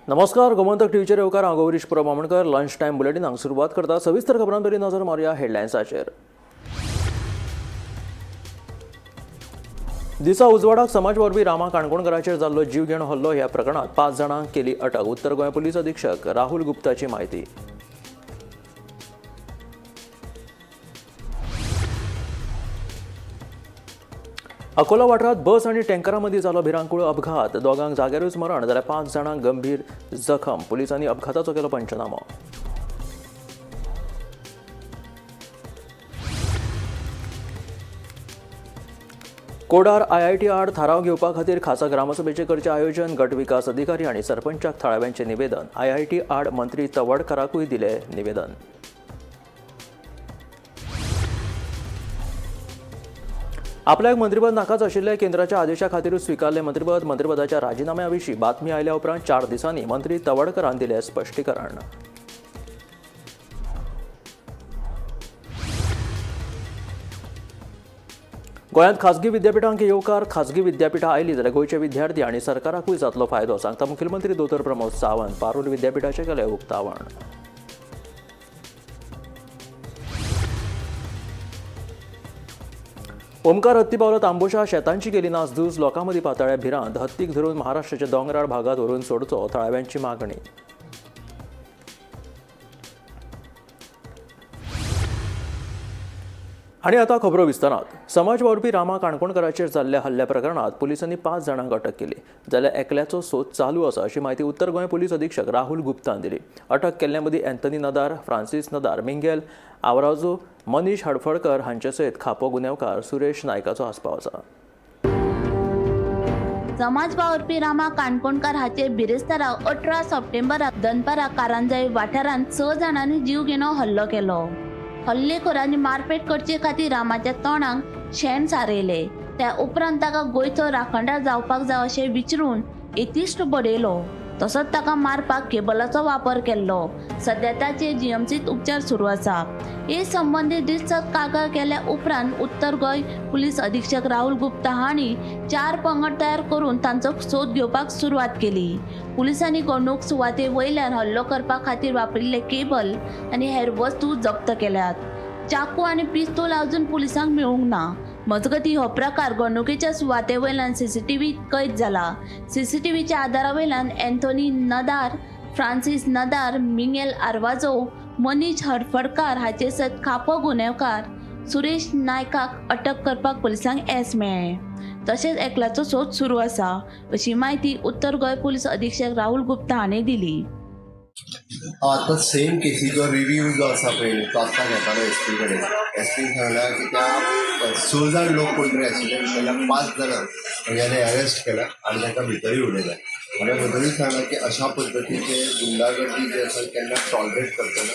नमस्कार, गोमंतक टीव्हीचेर येवकार. हांव गौरीश परब आमोणकर. लंच टायम बुलेटिनाक सुरवात करता. सविस्तर खबरां पयलीं नजर मारुया हेडलायन्साचेर. दिसा उजवाडाक समाज वावुरपी रामा काणकोणकराचेर जाल्लो जीवघेणो हल्लो ह्या प्रकरणात 5 जाणांक केली अटक. उत्तर गोंय पोलीस अधीक्षक राहुल गुप्ताची म्हायती. अकोला वाठारात बस आनी टँकरा मदीं जालो भिरांकूळ अपघात. दोगांक जाग्यारूच मरण जाल्यार 5 जाणांक गंभीर जखम. पुलिसांनी अपघाताचो केलो पंचनामो. कोडार आयआयटी आड थाराव घेवपा खातीर खासा ग्रामसभेचें करचें आयोजन. गट विकास अधिकारी आनी सरपंचाक थळाव्यांचें निवेदन. आयआयटी आड मंत्री तवडकाराकूय दिलें निवेदन. आपल्याक मंत्रीपद नाकाच आशिल्लें, केंद्राच्या आदेशा खातीरूच स्विकारलें मंत्रीपद. मंत्रीपदाच्या राजिनाम्या विशीं बातमी आयल्या उपरांत 4 दिसांनी मंत्री तवडकरान दिलें स्पश्टीकरण. गोंयांत खाजगी विद्यापिठांक येवकार. खाजगी विद्यापिठां आयलीं जाल्यार गोंयचे विद्यार्थी आनी सरकाराकूय जातलो फायदो, सांगता मुखेलमंत्री दोतोर प्रमोद सावंत. पारूल विद्यापिठाचें केलें उक्तावण. ओमकार हत्ती पावलो तांबोशा, शेतांची केली नासधूस. लोकां मदीं पातळ्ळ्या भिरांत. हत्तीक धरून महाराष्ट्राच्या दोंगराळ भागांत व्हरून सोडचो, थळाव्यांची मागणी. आनी आतां खबरो विस्तारात. समाज वावुरपी रामा काणकोणकराचेर जाल्ल्या हल्ल्या प्रकरणात पुलिसांनी 5 जाणांक अटक केली जाल्यार एकल्याचो सोद चालू आसा अशी म्हायती उत्तर गोंय पोलीस अधीक्षक राहुल गुप्तान दिली. अटक केल्ल्या मदीं अँथनी नदार, फ्रांसीस नदार, मिंगेल आवराजो, मनीष हडफडकर हांचे सयत खापो गुन्यांवकार सुरेश नायकाचो आस्पाव आसा. समाज वावुरपी रामा काणकोणकार हाचे बिरेस्तारा 18 सप्टेंबराक दनपारा कारंजाई वाठारांत 6 जाणांनी जीवघेणो हल्लो केलो. हल्लेखोरांनी मारपेट करचे खातीर रामाच्या तोंडाक शेण सारयले. त्या उपरांत ताका गोंयचो राखणदार जावपाक जाय अशें विचारून येतिश्ट बडयलो. तसोच ताका मारपाक केबलाचो वापर केल्लो. सद्या ताचेर जीएमसीत उपचार सुरू आसा. हे संबंदी रितसर कागाळ केल्या उपरांत उत्तर गोंय पुलीस अधीक्षक राहुल गुप्ता हांणी 4 पंगड तयार करून तांचो सोद घेवपाक सुरवात केली. पुलिसांनी घडणूक सुवाते वयल्यान हल्लो करपा खातीर वापरिल्ले केबल आनी हेर वस्तू जप्त केल्यात. चाकू आनी पिस्तूल अजून पुलिसांक मेळूंक ना. मजगतीं हो प्रकार घडणुकेच्या सुवाते वयल्यान सीसीटीव्हीत कैद जाला. सीसीटीव्हीच्या आदारा वयल्यान अँथोनी नदार, फ्रांसीस नदार, मिंगेल आरवाजो, मनीष हडफडकार हाचे सयत खापो गुन्यांवकार सुरेश नायकाक अटक करपाक पुलिसांक येस मेळ्ळें. तशेंच एकल्याचो सोद सुरू आसा अशी म्हायती उत्तर गोंय पोलीस अधीक्षक राहुल गुप्ता हांणी दिली. आतां सेम केसीचो रिव्यू जो आसा पळय तो आत्तां घेतालो एस पी कडेन. एस पीन सांगला की त्या 6 जाण लोक कोण तरी आशिल्ले, तेन्ना 5 जाणांक हेणे अरेस्ट केला आनी तांकां भितरूय उडयला. आनी भितरूय सांगला की अशा पद्दतीचे गुंडागर्दी जे आसा केन्ना टॉलरेट करतना,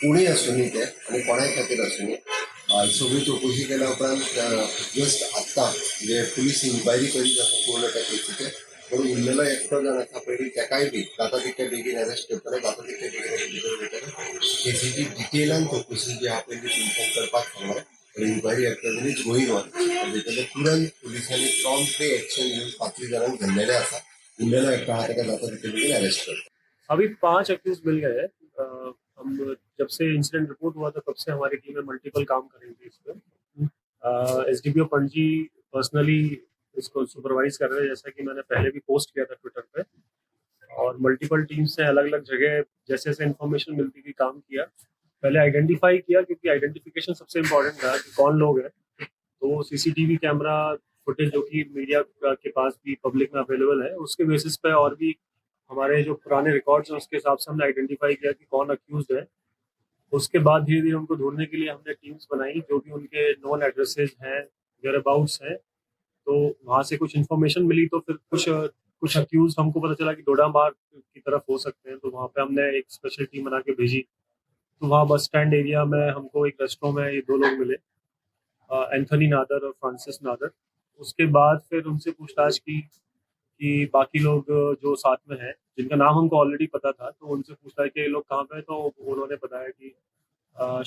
कोणूय आसुनी ते आनी कोणाय खातीर आसुनी. सगळी चवकशी केल्या उपरांत जस्ट आत्तां म्हणजे पुलीस इन्क्वायरी करीत आसा पूर्ण त्या केसीचे. पूण उरलेलो एकटो जाण आसा पयलीं तेकाय बी जाता तितके बेगीन अरेस्ट करतले, जाता तितके बेगीन भितर वयतले. केसीची डिटेलान चवकशी जी आहा पळय ती पुलिसांक करपाक सांगलां. Inquiry at present is going on. भितरले तुरंत पुलिसांनी प्रॉम्प्टली एक्शन घेवन 5 जाणांक धरलेले आसा. उरलेलो एकटो आहा तेका जाता तितके बेगीन अरेस्ट करतले. अभी 5 अक्यूज मिल गए हैं. हम जब से इंसिडेंट रिपोर्ट हुआ था तब से हमारी टीमें मल्टीपल काम कर रही थी इस पर. एसडीपीओ पणजी पर्सनली इसको सुपरवाइज कर रहे हैं, जैसा कि मैंने पहले भी पोस्ट किया था ट्विटर पे. और मल्टीपल टीम्स ने अलग अलग जगह जैसे जैसे इन्फॉर्मेशन मिलती थी काम किया. पहले आइडेंटिफाई किया, क्योंकि आइडेंटिफिकेशन सबसे इम्पोर्टेंट था कि कौन लोग हैं. तो सीसीटीवी कैमरा फुटेज जो कि मीडिया के पास भी पब्लिक में अवेलेबल है, उसके बेसिस पे और भी हमारे जो पुराने रिकॉर्ड्स हैं उसके हिसाब से हमने आइडेंटिफाई किया कि कौन अक्यूज है. उसके बाद धीरे धीरे उनको ढूंढने के लिए हमने टीम्स बनाई, जो भी उनके नोन एड्रेसेज हैं, वेयर अबाउट्स हैं, तो वहाँ से कुछ इन्फॉर्मेशन मिली. तो फिर कुछ कुछ अक्यूज हमको पता चला कि डोडामार की तरफ हो सकते हैं, तो वहाँ पे हमने एक स्पेशल टीम बना के भेजी. तो वहाँ बस स्टैंड एरिया में हमको एक रेस्टोरेंट में ये 2 लोग मिले, एंथनी नादर और फ्रांसिस नादर. उसके बाद फिर उनसे पूछताछ की कि बाकी लोग जो साथ में हैं, जिनका नाम हमको ऑलरेडी पता था, तो उनसे पूछा कि ये लोग कहाँ पे हैं, तो उन्होंने बताया कि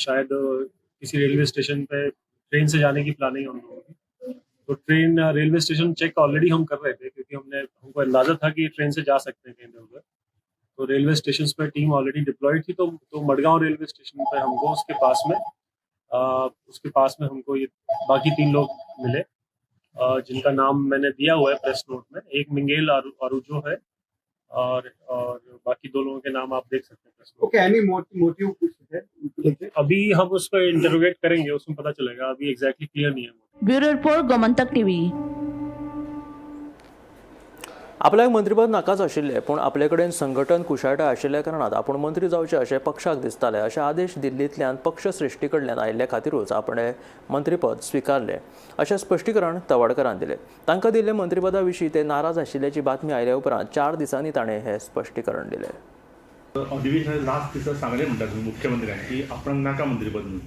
शायद किसी रेलवे स्टेशन पे ट्रेन से जाने की प्लानिंग है उन लोगों की. तो train railway station check already हम कर रहे थे, क्योंकि हमको अंदाज़ा था कि ट्रेन से जा सकते हैं कहीं उधर. तो रेलवे स्टेशन पे टीम ऑलरेडी डिप्लॉयड थी, तो मडगांव रेलवे स्टेशन पे हमको उसके पास में हमको ये बाकी तीन लोग मिले, जिनका नाम मैंने दिया हुआ है प्रेस नोट में। एक मिंगेल आरूजो है और बाकी दो लोगों के नाम आप देख सकते हैं press note. Okay, any motive कुछ है उनको लेके? अभी हम उस पर इंटरोगेट करेंगे, उसमें पता चलेगा। अभी एग्जैक्टली क्लियर नहीं है। Bureau report, Gomantak TV. आपल्याक मंत्रीपद नाकाच आशिल्लें, पूण आपले कडेन संघटन कुशळटाय आशिल्ल्या कारणान आपूण मंत्री जावचें अशें पक्षाक दिसतालें अशे आदेश दिल्लींतल्यान पक्ष श्रेष्ठी कडल्यान आयिल्ले खातीरूच आपणें मंत्रीपद स्विकारलें अशें स्पश्टीकरण तवडकरान दिलें। तांकां दिल्ले मंत्रीपदा विशीं ते नाराज आशिल्ल्याची बातमी आयल्या उपरांत 4 दिसांनी ताणें हें स्पश्टीकरण दिलें। अधिवेशना लास्ट दिसा सांगलें म्हणटा तुमी मुख्यमंत्र्यांक की आपणाक नाका मंत्रीपद म्हणून,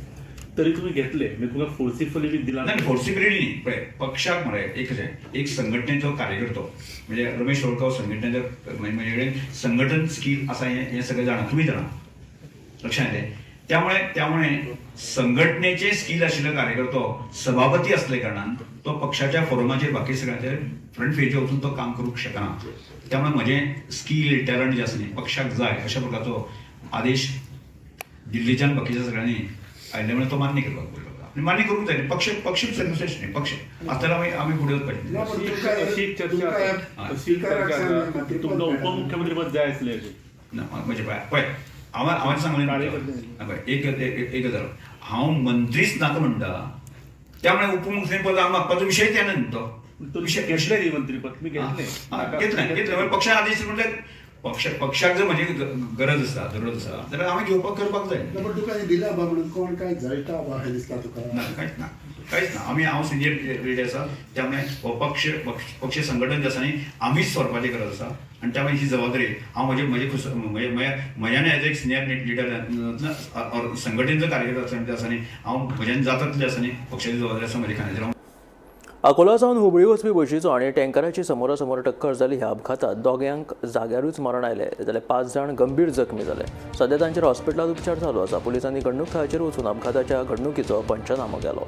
तरी तुमी घेतले, म्हणजे तुमकां फोर्सिफली बी दिला? नाही, फोर्सिबिलिटी न्ही। पळय, पक्षाक मरे एक कशें, एक संघटनेचो कार्यकर्तो म्हणजे रमेश तवडकार संघटनेचो, म्हणजे म्हजे कडेन संघटन स्कील आसा हें हें सगळें जाणा तुमी, जाणा, लक्षात येतलें। त्यामुळे संघटनेचे स्कील आशिल्लो कार्यकर्तो सभापती असल्या कारणान तो पक्षाच्या फोरमाचेर बाकी सगळ्यांचेर फ्रंट पेजीर वचून तो काम करूंक शकना। त्यामुळे म्हजें स्कील टॅलंट जें आसा न्ही, पक्षाक जाय अशा प्रकारचो आदेश दिल्लीच्यान बाकीच्या सगळ्यांनी आयिल्ल्या मुळे तो मान्य करपाक पडलो आनी मान्य करूंक जाय। पक्ष पक्ष सर्वश्रेष्ठ न्ही, पक्ष आसतना आमी आमी फुडें वचपाचें। अशी एक चर्चा आसा, अशी एक चर्चा आसा की तुमकां उपमुख्यमंत्रीपद जाय आसलें अशें। ना, म्हणजे पळय पळय, हांवें हांवें सांगलें कार्यकर्ते. पळय, एक एक एक गजाल, हांव मंत्रीच नाका म्हणटा, त्यामुळे उपमुख्यमंत्रीपद हांव मागपाचो विशयच येना न्ही तो। तुम्ही घेतले न्ही मंत्रीपद, तुम्ही घेतले। घेतलें घेतलें, म्हणजे पक्षान आदेश, म्हटल्यार पक्षाक जर म्हजी गरज आसा, जरूरत आसा जाल्यार हांवें घेवपाक करपाक जाय। ना, पण तुका हें दिला बा म्हणून कोण काय जळटा बा अशें दिसता तुका? ना, कांयच ना, कांयच ना। आमी, हांव सिनियर लिडर आसा, त्यामुळे हो पक्ष पक्ष पक्ष संघटन जे आसा न्ही, आमीच व्हरपाची गरज आसा आनी त्यामुळे ही जबाबदारी हांव म्हजे म्हजे खुस म्हजे म्हज्यान एज एक सिनियर लिडर, संघटनेचो कार्यकर्ता आसा न्ही, हांव म्हज्यान जाता तितलें आसा न्ही, पक्षाची जबाबदारी आसा म्हज्या खांद्याचेर। अकोला सावन हुबळी वचपी बशीचो आनी टँकराची समोरासमोर टक्कर जाली। ह्या अपघातात दोगांक जाग्यारूच मरण आयलें जाल्यार 5 जाण गंभीर जखमी जाले। सध्या तांचेर हॉस्पिटलांत उपचार चालू आसा। पुलिसांनी घडणूक थळाचेर वचून अपघाताच्या घडणुकीचो पंचनामो केलो।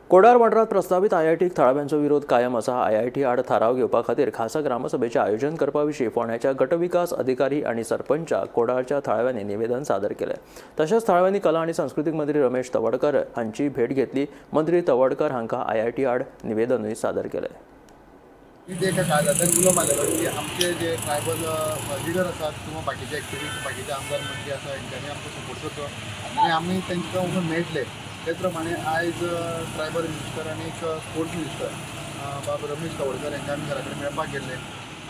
कोडार वाठारांत प्रस्तावीत आयआयटीक थळाव्यांचो विरोध कायम आसा। आयआयटी आड थाराव घेवपा खातीर खासा ग्रामसभेचें आयोजन करपा विशीं फोंड्याच्या गटविकास अधिकारी आनी सरपंचाक कोडारच्या थळाव्यांनी निवेदन सादर केलें। तशेंच थळाव्यांनी कला आनी सांस्कृतीक मंत्री रमेश तवडकर हांची भेट घेतली। मंत्री तवडकर हांकां आयआयटी आड निवेदनूय सादर केलें। ते एका कागाळांतल्यान उलो मारलेलो की आमचे जे ट्रायबल लिडर आसात किंवा बाकीचे एक्टिविस्ट, बाकीचे आमदार मंत्री आसा, हेंच्यांनी आमकां सपोर्ट करचो आनी आमी तांकां वचून मेळटले। तेच प्रमाणे आयज ट्रायबल मिनिस्टर आनी एक स्पोर्ट्स मिनिस्टर बाब रमेश तवडकर हांकां आमी घरा कडेन मेळपाक गेल्ले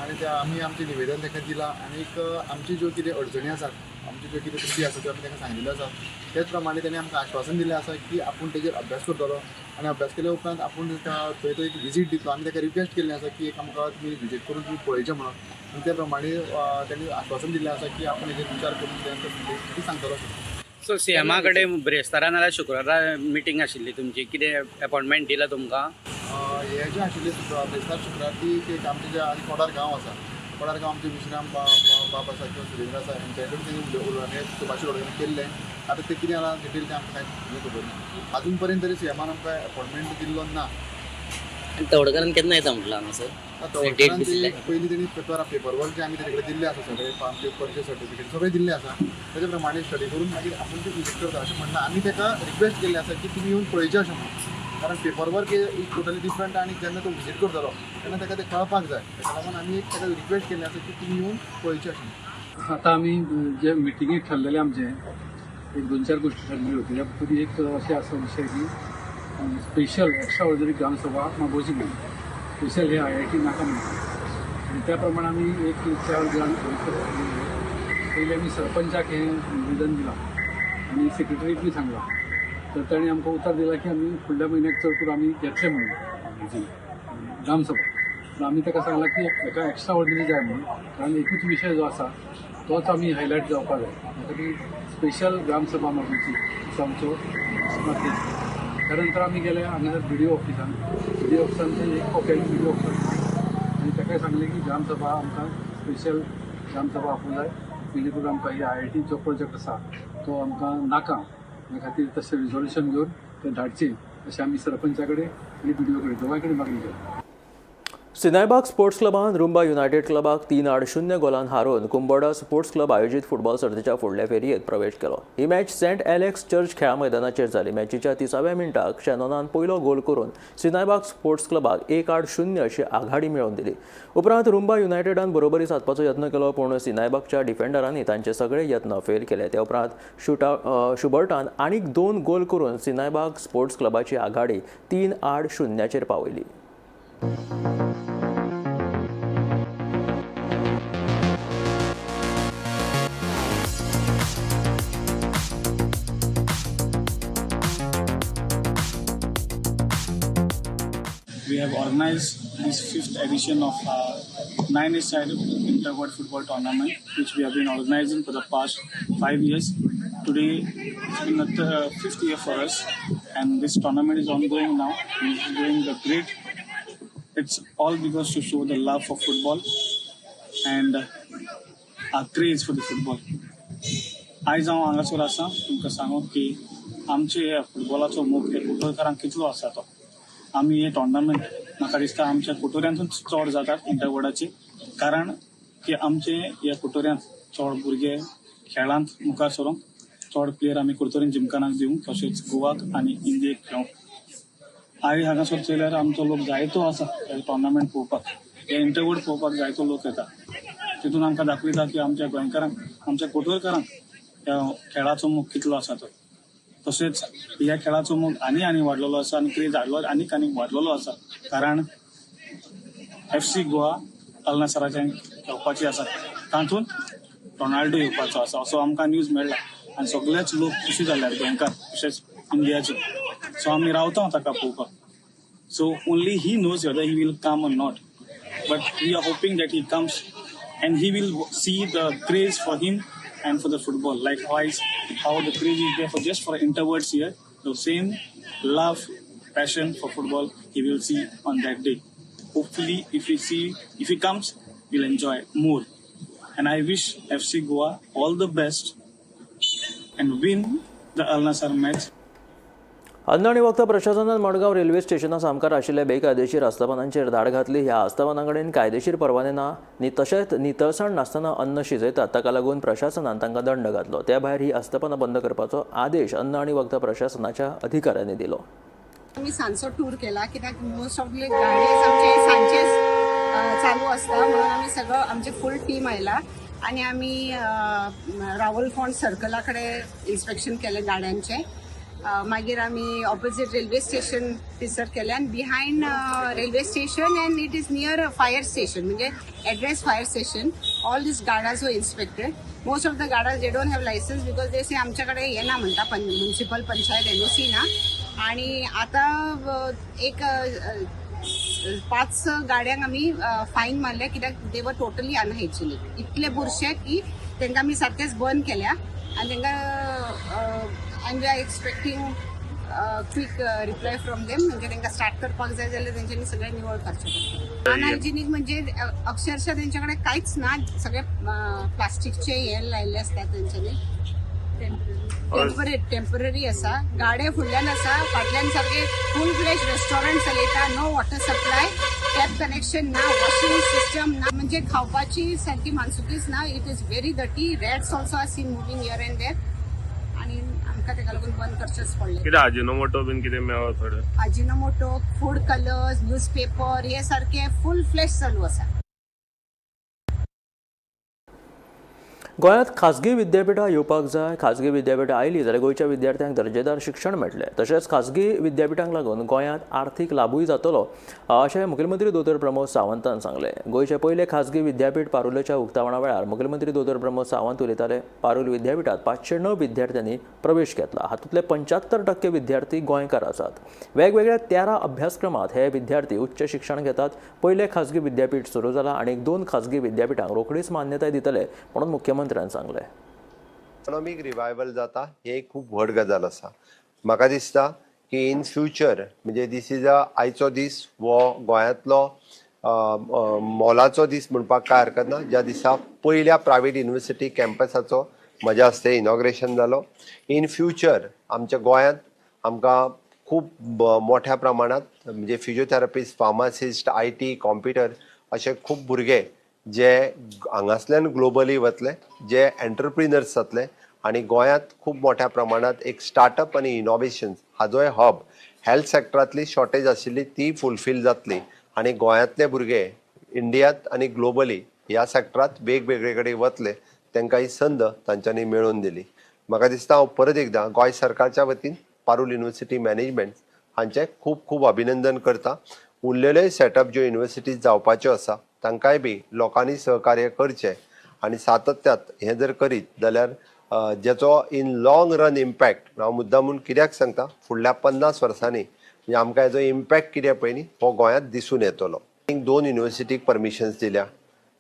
आनी ते आमी आमचें निवेदन तांकां दिलां आनी एक आमची ज्यो कितें अडचणी आसात, आमच्यो ज्यो कितें त्रुटी आसा त्यो आमी तांकां सांगिल्ल्यो आसा। तेच प्रमाणे तांणी आमकां आश्वासन दिल्लें आसा की आपूण तेजेर अभ्यास करतलो आनी अभ्यास केल्या उपरांत आपूण थंय तो एक विजीट दितलो। आमी ताका रिक्वेस्ट केल्लें आसा की एक आमकां तुमी विजीट करून तुमी पळयचें म्हणून, आनी त्या प्रमाणे तांणी आश्वासन दिल्लें आसा की आपूण हेजेर विचार करून ते सांगतलो। सो सीएमा कडेन ब्रेस्तारा नाल्यार शुक्रारा मिटींग आशिल्ली तुमची, कितें अपॉयंटमेंट दिला तुमकां? हे जे आशिल्ले ब्रेस्तार शुक्रार, ती एक आमचे जे आनी कोडार गांव आसा, कोडार गांव आमचे विश्राम बाब आसा किंवा सुरेंद्र आसा, हेंच्या कडेन तेणी उलोवणें सुभाष शिरोडकर केल्लें। आतां तें कितें जालां डिटेल तें आमकां कांय खबर ना। अजून पर्यंत तरी सीएमान आमकां अपॉयंटमेंट दिल्लो ना। आनी तवडकरान केन्ना येता म्हटलां हांगासर? तवडकरान पयलीं तेणी पेपर वर्क जे आमी तेजे कडेन दिल्ले आसा, सगळे आमचे परचेस सर्टिफिकेट सगळे दिल्ले आसा, तेजे प्रमाणे स्टडी करून मागीर आपूण ते विजीट करता अशें म्हणलां। आमी ताका रिक्वेस्ट केल्ली आसा की तुमी येवन पळयचें अशें म्हणून, कारण paper work is totally different आनी जेन्ना तो विजीट करतलो तेन्ना ताका तें कळपाक जाय। ताका लागून आमी एक ताका रिक्वेस्ट केल्ली आसा की तुमी येवन पळयचें अशें म्हणून। आतां आमी जे मिटिंगेक ठरलेलें आमचें एक 2-4 गोश्टी ठरलेल्यो होत्यो, त्या एक अशें आसा विशय की स्पेशल एक्स्ट्रा ऑर्डिनरी ग्रामसभा मागोवची म्हणून, स्पेशल हे आयआयटी नाका म्हणून। आनी त्या प्रमाणे आमी एक 4 जाण पयलीं आमी सरपंचाक हें निवेदन दिलां आनी सेक्रेटरीकूय सांगलां, तर ताणें आमकां उतर दिलां की आमी फुडल्या म्हयन्याक चड करून आमी घेतले म्हणून ग्रामसभा। आमी ताका सांगलां की हेका एक्स्ट्रा ऑर्डिनरी जाय म्हणून, कारण एकूच विशय जो आसा तोच आमी हायलायट जावपाक जाय, त्या खातीर स्पेशल ग्रामसभा मागोवची असो आमचो मत। त्यानंतर आमी गेले हांगासर बीडीओ ऑफिसान. बीडीओ ऑफिसान ते एक कॉपी बी डी ओ ऑफिसान आनी ताकाय सांगलें की ग्रामसभा आमकां स्पेशल ग्रामसभा आपोवंक जाय, जेणे करून आमकां ही आयआयटीचो प्रोजेक्ट आसा तो आमकां नाका, हे खातीर तशें रिजोल्युशन घेवन तें धाडचें अशें आमी सरपंचा कडेन आनी बीडीओ कडेन दोगांय कडेन मागणी केली. सिनायबाग स्पोर्ट्स क्लबान रुंबा युनायटेड क्लबाक 3-0 गोलान हारोवन कुंबोडा स्पोर्ट्स क्लब आयोजीत फुटबॉल सर्तीच्या फुडल्या फेरयेत प्रवेश केलो. ही मॅच सेंट एलेक्स चर्च खेळा मैदानाचेर जाली. मॅचीच्या 30व्या मिनटाक शॅनोनान पयलो गोल करून सिनायबाग स्पोर्ट्स क्लबाक 1-0 अशी आघाडी मेळोवन दिली. उपरांत रुंबा युनायटेडान बरोबरी सादपाचो यत्न केलो, पूण सिनायबागच्या डिफेंडरांनी तांचे सगळे यत्न फेल केले. त्या उपरांत शुबर्टान आनीक 2 गोल करून सिनायबाग sports क्लबाची Aghadi 3-0 पावयली. We have organized this 5th edition of our 9-a-side Interward football tournament, which we have been organizing for the past 5 years. Today, it's been the 5th year for us, and this tournament is ongoing now. It's doing the great. It's all because to show the love for football and our craze for the football. आयज हांव हांगासर आसा तुमकां सांगूंक की आमचे ह्या फुटबॉलाचो मोग हे कुटोरकारांक कितलो आसा तो. आमी हे टोर्नामेंट म्हाका दिसता आमच्या कुटोऱ्यांतूच चड जातात इंटरवॉर्डाची, कारण की आमचे ह्या कुटोऱ्यांत चड भुरगे खेळांत मुखार सरूंक, चड प्लेयर आमी कुरतोरीन जिमखानाक दिवंक, तशेंच गोवाक आनी इंडियेक खेळोंक. आयज हांगासर चोयल्यार आमचो लोक जायतो आसा हे टोर्नामेंट पळोवपाक, हे इंटरवॉर्ड पळोवपाक जायतो लोक येता. तितून आमकां दाखयता की आमच्या गोंयकारांक, आमच्या कुटोरकारांक ह्या खेळाचो मोग कितलो आसा तो. तशेंच ह्या खेळाचो मोग आनी आनी वाडलेलो आसा आनी क्रेज आनीक आनीक वाडलेलो आसा, कारण एफसी गोवा अल-नसराचें खेळपाची आसा, तातूंत रोनाल्डो येवपाचो आसा असो आमकां न्यूज मेळ्ळा आनी सगळेच लोक खुशी जाल्यात गोंयकार तशेंच इंडियाचे. सो आमी रावता ताका पळोवपाक. So only he knows whether he will come or not, but we are hoping that he comes and he will see the craze for him and for the football. Likewise, how the craze is there for just for introverts here, the same love, passion for football he will see on that day. Hopefully, if he comes, we'll enjoy more. And I wish FC Goa all the best and win the Al Nassr match. अन्न आनी वखदां प्रशासनान Madgaon railway स्टेशना सामकार आशिल्ल्या बेकायदेशीर आस्थापनांचेर धाड घातली. ह्या आस्थापनां कडेन कायदेशीर परवाने ना आनी तशेंच नितळसाण नासतना अन्न शिजयतात, ताका लागून प्रशासनान तांकां दंड घातलो. त्या भायर ही आस्थापनां बंद करपाचो आदेश अन्न आनी वखदां प्रशासनाच्या अधिकाऱ्यांनी दिलो. आमी सांजचो टूर केला कित्याक मोस्ट ऑफ the गाडयेज आमचे सांजचेच चालू आसता, म्हणून आमी सगळो आमचे फूल टीम आयला आनी आमी रावल फोंड सर्कला कडेन इन्स्पेक्शन केलें गाड्यांचें. मागीर आमी ऑपोजीट रेल्वे स्टेशन थंयसर केलें आनी behind railway station and it is near fire station, म्हणजे address fire station, all these गाडाज were inspected. Most of the गाडाज they don't have licence because they say आमच्या कडेन येना म्हणटा, म्युनिसिपल पंचायत एनओसी ना. आणि आता एक 5 गाड्यांक आमी फायन मारले कित्याक दे वर टोटली अनहायजेनिक, इतले बुरशे की तांकां आमी सारकेच बंद केल्या आनी तांकां and we are expecting quick reply from them. म्हणजे तांकां स्टार्ट करपाक जाय जाल्यार तेंच्यांनी सगळें निवळ करचें पडटलें. अनहायजेनीक म्हणजे अक्षरशः तेंच्या कडेन कांयच ना, सगळे प्लास्टिकचे हे लायिल्ले आसता तेंच्यांनी, टेम्पररी आसा. गाडे फुडल्यान आसा, फाटल्यान सारके फूल फ्लॅश रेस्टॉरंट चलयता, no water supply, tap connection ना, वॉशिंग सिस्टम ना, म्हणजे खावपाची सारकी मानसुकीच ना. It is very dirty, rats also are seen moving here and there आनी आमकां तेका लागून बंद करचेंच पडलें. कितें आजिनोमोटो बीन कितें मेळ्ळो थोडें? आजिनोमोटो, फूड कलर्स, न्यूजपेपर हे सारके फूल फ्लॅश चालू आसा. गोंयांत खाजगी विद्यापिठां येवपाक जाय. खाजगी विद्यापिठां आयलीं जाल्यार गोंयच्या विद्यार्थ्यांक दर्जेदार शिक्षण मेळटलें, तशेंच खाजगी विद्यापिठांक लागून गोंयांत आर्थीक लाबूय जातलो अशें मुखेलमंत्री दोतोर प्रमोद सावंतान सांगलें. गोंयचें पयलें खाजगी विद्यापीठ पारुलेच्या उक्तावणा वेळार मुखेलमंत्री दोतोर प्रमोद सावंत उलयताले. पारुल विद्यापिठांत 509 विद्यार्थ्यांनी प्रवेश घेतला. हातूंतले 75% विद्यार्थी गोंयकार आसात. वेगवेगळ्या 13 अभ्यासक्रमांत हे विद्यार्थी उच्च शिक्षण घेतात. पयलें खाजगी विद्यापीठ सुरू जालां आनी 2 खाजगी विद्यापिठांक रोखडीच मान्यताय दितले म्हणून मुख्यमंत्र्यान सांगलें. इकॉनॉमीक रिवायवल जाता ही एक खूब व्हड गजाल आसा. म्हाका दिसता की इन फ्युचर म्हणजे this is a आयचो दीस हो गोंयांतलो मोलाचो दीस म्हणपाक काय हरकत ना, ज्या दिसा पयल्या प्रायवेट युनिवर्सिटी कॅम्पसाचो म्हज्या हस्ते इनॉग्रेशन जालो. इन फ्युचर आमच्या गोंयांत आमकां खूब मोठ्या प्रमाणात म्हणजे फिजियोथेरपिस्ट, फार्मासिस्ट, IT, computer अशे खूब भुरगे जे हांगासल्यान ग्लोबली वतले, जे एंटरप्रिनर्स जातले आनी गोंयांत खूब मोठ्या प्रमाणात एक स्टार्टअप आनी इनोवेशन्स हाजोय हब हेल्थ सेक्टरांतली शॉर्टेज आशिल्ली ती फुलफील जातली आनी गोंयांतले भुरगे इंडियांत आनी ग्लोबली ह्या सेक्टरांत वेगवेगळे कडेन वतले, तांकां ही संद तांच्यांनी मेळोवन दिली. म्हाका दिसता हांव परत एकदां गोंय सरकारच्या वतीन पारूल युनिवर्सिटी मॅनेजमेंट हांचें खूब खूब अभिनंदन करता. उरलेले सेटअप ज्यो युनिवर्सिटीज जावपाच्यो आसा तांकांय बी लोकांनी सहकार्य करचें आनी सातत्यात हें जर करीत जाल्यार जेचो इन लॉंग रन इम्पॅक्ट हांव मुद्दाम म्हूण कित्याक सांगता, फुडल्या 50 वर्सांनी म्हणजे आमकां हेजो इम्पॅक्ट कितें पळय न्ही हो गोंयांत दिसून येतलो. 2 युनिवर्सिटीक परमिशन्स दिल्या.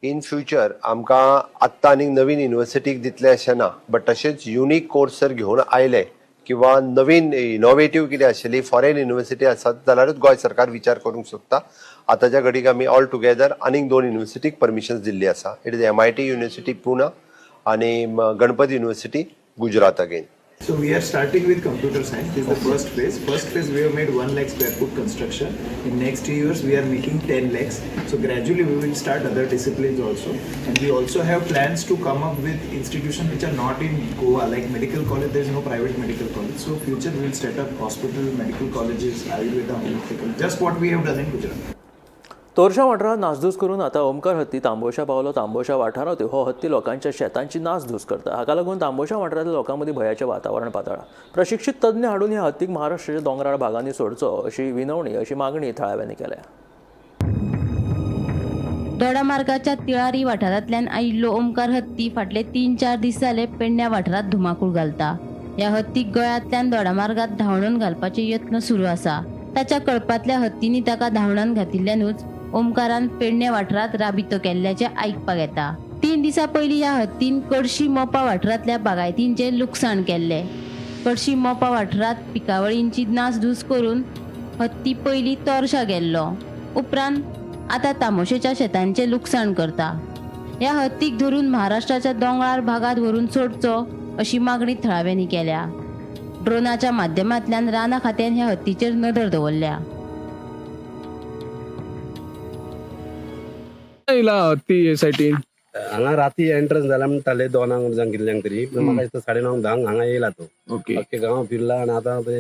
इन फ्युचर आमकां आत्तां आनीक नवीन युनिवर्सिटीक दितले अशें ना, बट तशेंच युनीक कोर्स जर घेवन आयले किंवा नवीन इनोवेटीव कितें आशिल्ली फॉरेन युनिवर्सिटी आसात जाल्यारूच गोंय सरकार विचार करूंक शकता. आतांच्या घडीक आमी ऑल टुगेदर आनीक 2 युनिवर्सिटीक परमिशन्स दिल्ली आसा. It is MIT university Pune आनी Ganpat university Gujarat again. So we are starting with computer science. This is the first phase. First phase we have made 1 lakh square foot construction. In next 2 years we are making 10 lakhs. So gradually we will start other disciplines also. And we also have plans to come up with institutions which are not in Goa, like medical college. There is no private medical college. So future we will set up hospital, medical colleges, Ayurveda, homeopathy, just what we have done in Gujarat. Torsha वाठारांत नासधूस करून आतां ओमकार हत्ती तांबोशा पावलो. तांबोशा वाठारांत हो हत्ती लोकांच्या शेतांची नासधूस करता. हाका लागून तांबोशा वाठारांतल्या लोकां मदीं भंयाचें वातावरण पातळ्ळां. प्रशिक्षीत तज्ञ हाडून ह्या हत्तीक महाराष्ट्राच्या दोंगराळ भागांनी सोडचो अशी विनवणी, अशी मागणी थळाव्यांनी केल्या. दोडामार्गाच्या तिळारी वाठारांतल्यान आयिल्लो ओमकार हत्ती फाटले 3-4 दीस जाले पेडण्या वाठारांत धुमाकूळ घालता. ह्या हत्तीक गळ्यांतल्यान दोडामार्गात धांवडून घालपाचे यत्न सुरू आसा. ताच्या कळपांतल्या हत्तींनी ताका धांवडावन घातिल्ल्यानूच ओमकारान पेडणे वाठारांत राबितो केल्ल्याचें आयकपाक येता. 3 दिसां पयलीं ह्या हत्तीन कडशी मोपा वाठारांतल्या बागायतींचें लुकसाण केल्लें. कडशी मोपा वाठारांत पिकावळींची नासधूस करून हत्ती पयलीं तोरशा गेल्लो, उपरांत आतां तामोशेच्या शेतांचें लुकसाण करता. ह्या हत्तीक धरून महाराष्ट्राच्या दोंगराळ भागांत व्हरून सोडचो अशी मागणी थळाव्यांनी केल्या. ड्रोनाच्या माध्यमांतल्यान रानां खात्यान ह्या हत्तीचेर नदर दवरल्या. येयला हत्ती हे सायटीन हांगा राती एंट्रन्स जाला म्हणटाले 2 जावं कितल्यांक तरी, पूण म्हाका दिसता 9:30 10 हांगा येयला तो. अख्खे गांव फिरला आनी आतां ते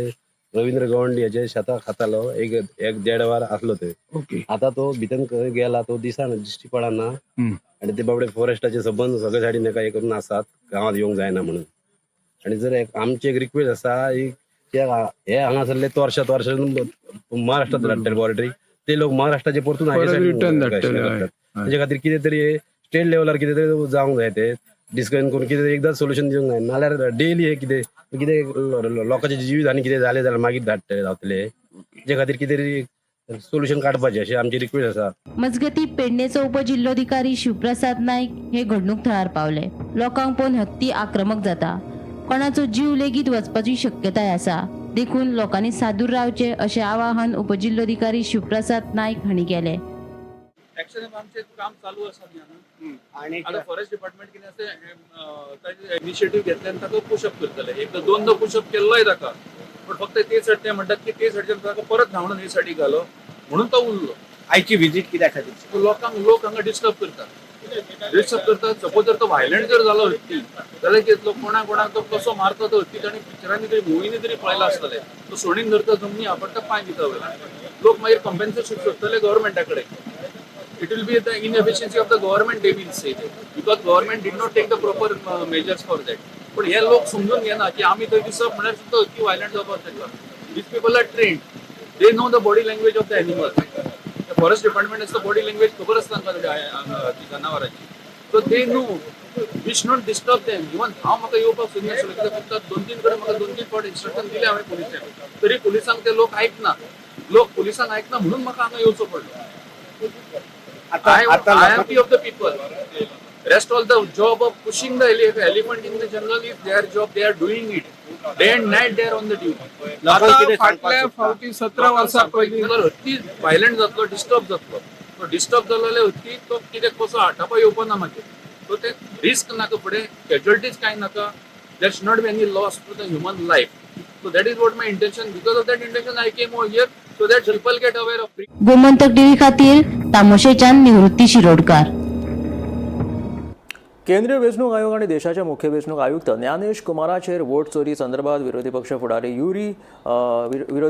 रवींद्र गवंडी हेजे शेतां खातालो, एक 1.5 वर आसलो ते. आतां तो भितर खंय गेला तो दिसना, दिश्टी पडना. आनी ते बाबडे फॉरेस्टाचे सबंद सगळे सायडीन एका हे करून आसात, गांवांत येवंक जायना म्हणून. आनी जर आमची एक रिक्वेस्ट आसा, हे हांगासरले तोरशा तोरशा महाराष्ट्रात धाडटले बॉर्डरी, ते लोक महाराष्ट्राचे परतून रिटर्न धाडटले. तेजे खातीर कितें तरी स्टेट लेवलार कितें तरी जावंक जाय, ते डिस्कशन करून कितें तरी एकदां सोल्युशन दिवंक जाय. नाल्यार डेली हे कितें कितें लोकांचे जिवीत आनी कितें जालें जाल्यार मागीर धाडटले धांवतले. तेजे खातीर कितें तरी सोल्युशन काडपाचें अशें आमची रिक्वेस्ट आसा. मजगती पेडणेचो उपजिल्होधिकारी शिवप्रसाद नायक हे घडणूक थळार पावले. लोकांक पळोवन हत्ती आक्रमक जाता, कोणाचो जीव लेगीत वचपाची शक्यताय आसा, देखून लोकांनी सादूर रावचें अशें आवाहन उपजिल्होधिकारी शिवप्रसाद नायक हांणी केलें. एक्शन आमचें काम चालू आसा न्ही आतां. आतां फॉरेस्ट डिपार्टमेंट कितें आसा ताजें इनिशिएटीव घेतले आनी ताका पुशअप करतले. एकदां दोनदां पुशअप केल्लोय ताका, पण फक्त ते सायड ते म्हणटात की ते सायडच्यान ताका परत धांवडून हे सायडीक घालो म्हणून तो उरलो. आयची विजीट कित्या खातीर? लोकांक लोक हांगा डिस्टर्ब करतात, डिस्टर्ब करतात. सपोज जर तो व्हायलंट जर जालो हत्ती जाल्यार कितें जातलो, कोणा कोणाक तो कसो मारता तो हत्ती ताणें पिक्चरांनी तरी मुवींनी तरी पळयला आसतलें. तो सोडीन धरता जमनी आपडटा पांय दिता वयर, लोक मागीर कंपेन्सेशन सोदतले गव्हर्मेंटा कडेन. It will be the inefficiency of the government, they will say that, because government did not take the proper measures for that. पण हे लोक समजून घेना की आमी थंय दिसप म्हळ्यार सुद्दां हत्ती व्हायलंट जावपाक शकता. These people are trained, they know the body language of the animal. Forest department आसता बॉडी लँग्वेज खबर आसता तांकां जनावरांची. So they know we should not disturb them. Even हांव म्हाका येवपाक सोदिनासलो कित्याक फक्त 2-3 कडेन म्हाका 2-3 फावट इन्स्ट्रक्शन दिलें हांवें पुलिसांक, तरी पुलिसांक ते लोक आयकना, लोक पुलिसांक आयकना म्हणून म्हाका हांगा येवचो पडलो. I am of the people. Rest all the job of pushing the elephant in the jungle is their job. They are doing it. Day and night they are on the duty. आता फाटल्या फावटी 17 वर्सां पयलीं जाल्यार हत्ती violent जातलो, disturb जातलो. तो डिस्टर्ब जालो जाल्यार हत्ती तो कितें कसो आटापा येवपा ना मागीर. सो ते रिस्क नाका, फुडें कॅज्युअलिटीज कांय नाका. There should not be any loss to the human life. So that is what my intention. Because of that intention I came over here so that people get aware of. Gomantak TV खातीर तामोशेच्यान निवृत्ती शिरोडकार. केंद्रीय वेंचणूक आयोग आनी देशाचे मुख्य वेंचणूक आयुक्त ज्ञानेश कुमाराचेर वोट चोरी संदर्भात विरोधी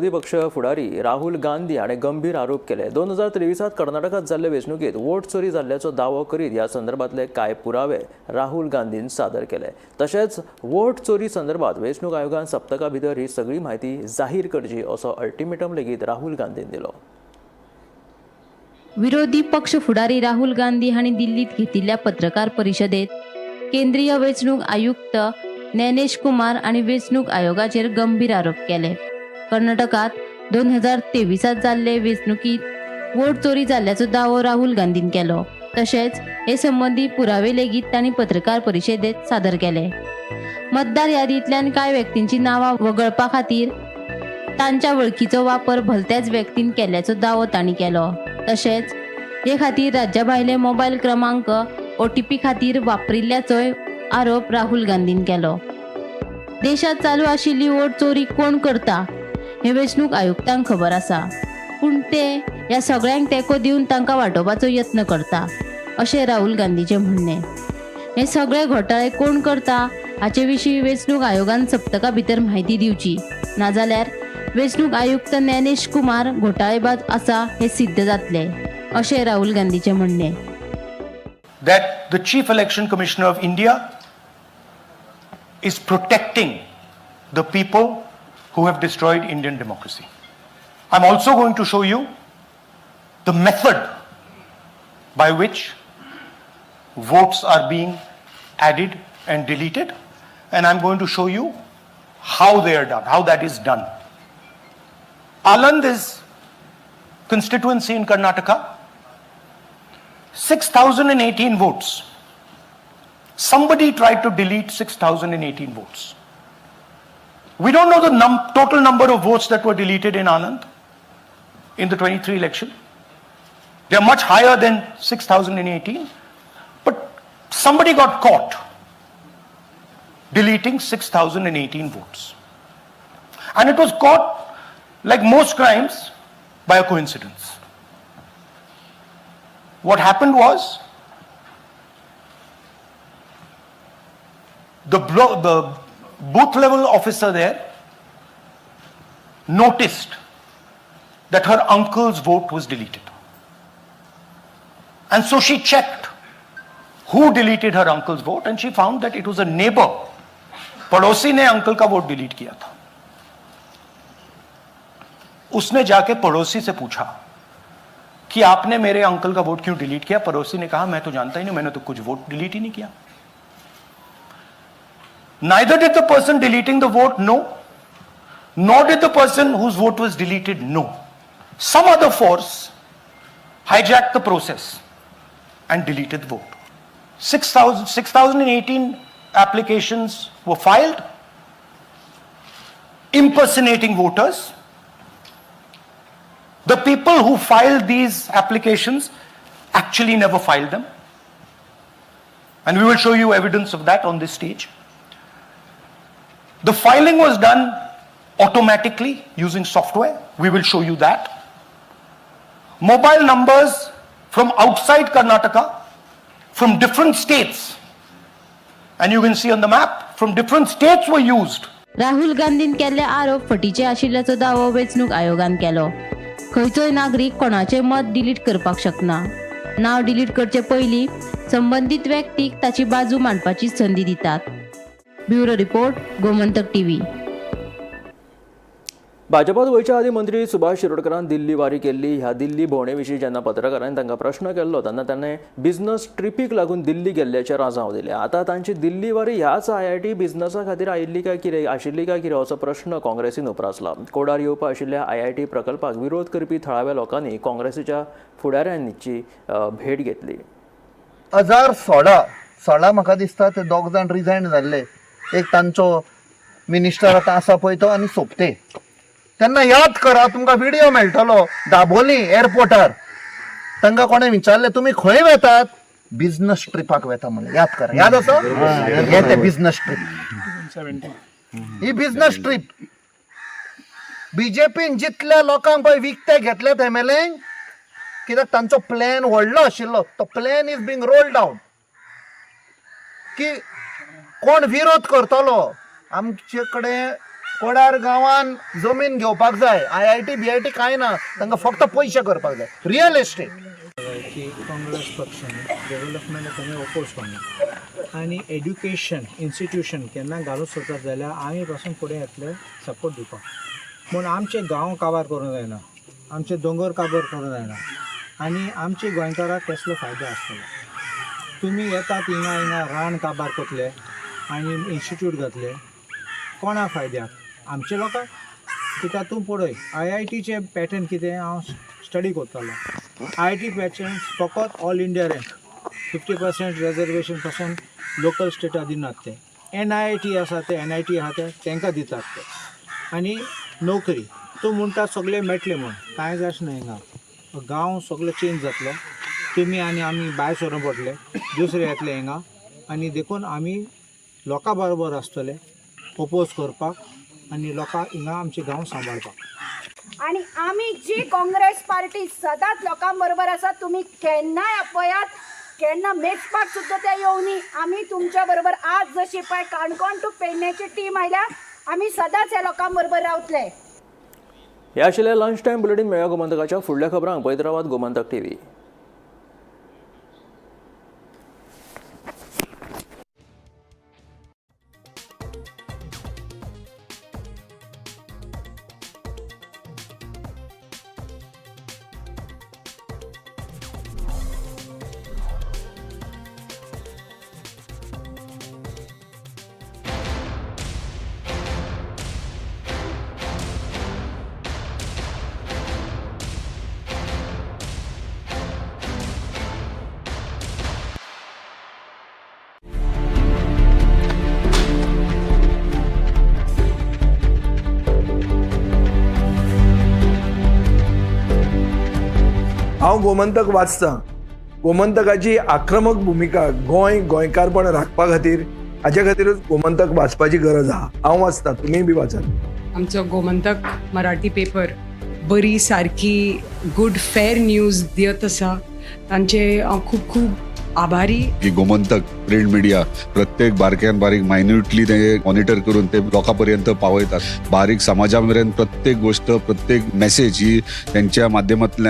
पक्ष फुडारी राहुल गांधी हाणें गंभीर आरोप केले. 2023 कर्नाटकांत जाल्ले वेंचणुकेंत वोट चोरी जाल्ल्याचो दावो करीत ह्या संदर्भांतले कांय पुरावे राहुल गांधीन सादर केले. तशेंच वोट चोरी संदर्भात वेंचणूक आयोगान सप्तका भितर ही सगळी म्हायती जाहीर करची असो अल्टिमेटम लेगीत राहुल गांधीन दिलो. विरोधी पक्ष फुडारी राहुल गांधी हांणी दिल्लीत घेतिल्ल्या पत्रकार परिशदेत केंद्रीय वेंचणूक आयुक्त ज्ञानेश कुमार आनी वेंचणूक आयोगाचेर गंभीर आरोप केले. कर्नाटकात 2023 जाल्ले वेंचणुकीत वोट चोरी जाल्ल्याचो दावो राहुल गांधीन केलो. तशेंच हे संबंदी पुरावे लेगीत तांणी पत्रकार परिशदेत सादर केले. मतदार यादींतल्यान कांय व्यक्तींची नांवां वगळपा खातीर तांच्या वळखीचो वापर भलत्याच व्यक्तीन केल्ल्याचो दावो तांणी केलो. तशेंच हे खातीर राज्या भायले मोबायल क्रमांक OTP खातीर वापरिल्ल्याचोय आरोप राहुल गांधीन केलो. देशात चालू आशिल्ली वोट चोरी कोण करता हे वेंचणूक आयुक्तांक खबर आसा, पूण ते ह्या सगळ्यांक तेंको दिवन तांकां वाटोवपाचो यत्न करता अशें राहुल गांधीचें म्हणणें. हे सगळे घोटाळे कोण करता हाचे विशीं वेंचणूक आयोगान सप्तका भितर म्हायती दिवची, नाजाल्यार वेंचणूक आयुक्त ज्ञानेश कुमार घोटाळेबाज आसा हे सिद्ध जातले अशें राहुल गांधीचें म्हणणें. That the Chief Election Commissioner of India is protecting the people who have destroyed Indian democracy. I'm also going to show you the method by which votes are being added and deleted, and I'm going to show you how they are done, how that is done. Aland is constituency in Karnataka, 6,018 votes. Somebody tried to delete 6,018 votes. We don't know the total number of votes that were deleted in Aland in the 23 election. They are much higher than 6,018. But somebody got caught deleting 6,018 votes. And it was caught, like most crimes, by a coincidence. What happened was, the booth level officer there noticed that her uncle's vote was deleted. And so she checked who deleted her uncle's vote, and she found that it was a neighbor. पड़ोसी ने uncle का vote delete किया था. उसने जाके पड़ोसी से पूछा कि आपने मेरे अंकल का वोट क्यों डिलीट किया? पड़ोसी ने कहा, मैं तो जानता ही नहीं, मैंने तो कुछ वोट डिलीट ही नहीं किया. Neither did the person deleting the vote know, nor did the person whose vote was deleted know. Some other force hijacked the process and deleted the vote. 6,000 6,018 applications were filed impersonating voters. The people who filed these applications actually never filed them. And we will show you evidence of that on this stage. The filing was done automatically using software. We will show you that. Mobile numbers from outside Karnataka, from different states, and you can see on the map, from different states were used. Rahul गांधीन केल्ले आरोप फटीचे आशिल्ल्याचो दावो वेंचणूक आयोगान केलो. खंयचोय नागरीक कोणाचें मत डिलीट करपाक शकना. नांव डिलीट करचे पयलीं संबंदीत व्यक्तीक ताची बाजू मांडपाची संदी दितात. Bureau report, Gomantak TV. भाजपात वयच्या आदीं मंत्री सुभाष शिरोडकरान दिल्ली वारी केल्ली. ह्या दिल्ली भोंवडे विशीं जेन्ना पत्रकारांनी तांकां प्रश्न केल्लो तेन्ना ताणें बिझनस ट्रिपीक लागून दिल्ली गेल्ल्याचें राजांव दिलें. आतां तांची दिल्ली वारी ह्याच आयआयटी बिझनसा खातीर आयिल्ली काय कितें, आशिल्ली काय कितें असो प्रश्न काँग्रेसीन उप्रासला. कोडार येवपा आशिल्ल्या आयआयटी प्रकल्पाक विरोध करपी थळाव्या लोकांनी काँग्रेसीच्या फुडाऱ्यांची भेट घेतली. 2016 म्हाका दिसता ते दोग जाण रिजायन जाल्ले. एक तांचो मिनिस्टर आतां आसा पळय तो आनी सोंपते. तेन्ना याद करा, तुमकां व्हिडियो मेळटलो दाबोली एअरपोर्टार तांकां कोणें विचारलें तुमी खंय वेतात, बिझनस ट्रिपाक वेता म्हणलें. याद करा, याद आसा? हे ते बिझनस ट्रीप, ही बिझनस ट्रीप. बीजेपीन जितल्या लोकांक पळय विकते घेतले एमएलए, कित्याक तांचो प्लॅन व्हडलो आशिल्लो, तो plan is being rolled down की कोण विरोध करतलो. आमचे कडेन कोडार गांवान जमीन घेवपाक जाय, IIT BIT कांय ना, तांकां फक्त पयशे करपाक जाय, रियल एस्टेट. की काँग्रेस पक्षान डेव्हलपमेंट आमी ओपोज करना आनी एड्युकेशन इन्स्टिट्यूशन केन्ना घालूंक सोदतात जाल्यार आमी पासून फुडें येतले सपोर्ट दिवपाक. पूण आमचे गांव काबार करूंक जायना, आमचे दोंगर काबार करूंक जायना आनी आमचे गोंयकाराक कसलो फायदो आसतलो. तुमी येतात हिंगा हिंगा रान काबार करतले आनी इन्स्टिट्यूट घातले कोणा फायद्याक, आमचे लोकांक. कित्याक तूं पळय IITचें पॅटर्न कितें, हांव स्टडी करतालो. IIT pattern फकत ऑल इंडिया रँक 50% रेजर्वेशन पासून लोकल स्टेटा दिनात ते. NIT आसा ते, NIT आसा ते तांकां दितात ते. आनी नोकरी तूं म्हणटा सगळें मेळटलें म्हूण, कांय जायच ना. हिंगा गांव सगळो चेंज जातलो, तुमी आनी आमी भायर सरूंक पडटले, दुसरे येतले हिंगा. आनी देखून आमी लोकां बरोबर आसतले ओपोज करपाक आनी लोकां हिंगा आमचे गांव सांबाळपाक. आणि आमी जी काँग्रेस पार्टी सदांच लोकां बरोबर आसा. तुमी केन्नाय आपयात, केन्ना मेजपाक सुद्दां ते येवनी, आमी तुमच्या बरोबर. आज जशी पळय काणकोण टू पेडण्याची टीम आयल्या, आमी सदांच ह्या लोकां बरोबर रावतले. हे आशिल्लें लंच टायम बुलेटीन. मेळया गोमंतकाच्या फुडल्या खबरांक. पळयत रावात गोमंतक टीव्ही. हांव गोमंतक वाचतां. गोमंतकाची आक्रमक भुमिका गोंय गोंयकारपण राखपा खातीर, हाजे खातीरूच गोमंतक वाचपाची गरज आहा. हांव वाचतां, तुमीय बी वाचात. आमचो गोमंतक मराठी पेपर बरी सारकी गुड फेर न्यूज दियत आसा, तांचे हांव खूब खूब आभारी. की गोमंतक प्रिंट मिडिया प्रत्येक बारक्यान बारीक मायन्युटली ते मॉनिटर करून ते लोकां पर्यंत पावयतात. बारीक समाजा मेरेन प्रत्येक गोष्ट, प्रत्येक मेसेज ही त्यांच्या माध्यमांतल्यान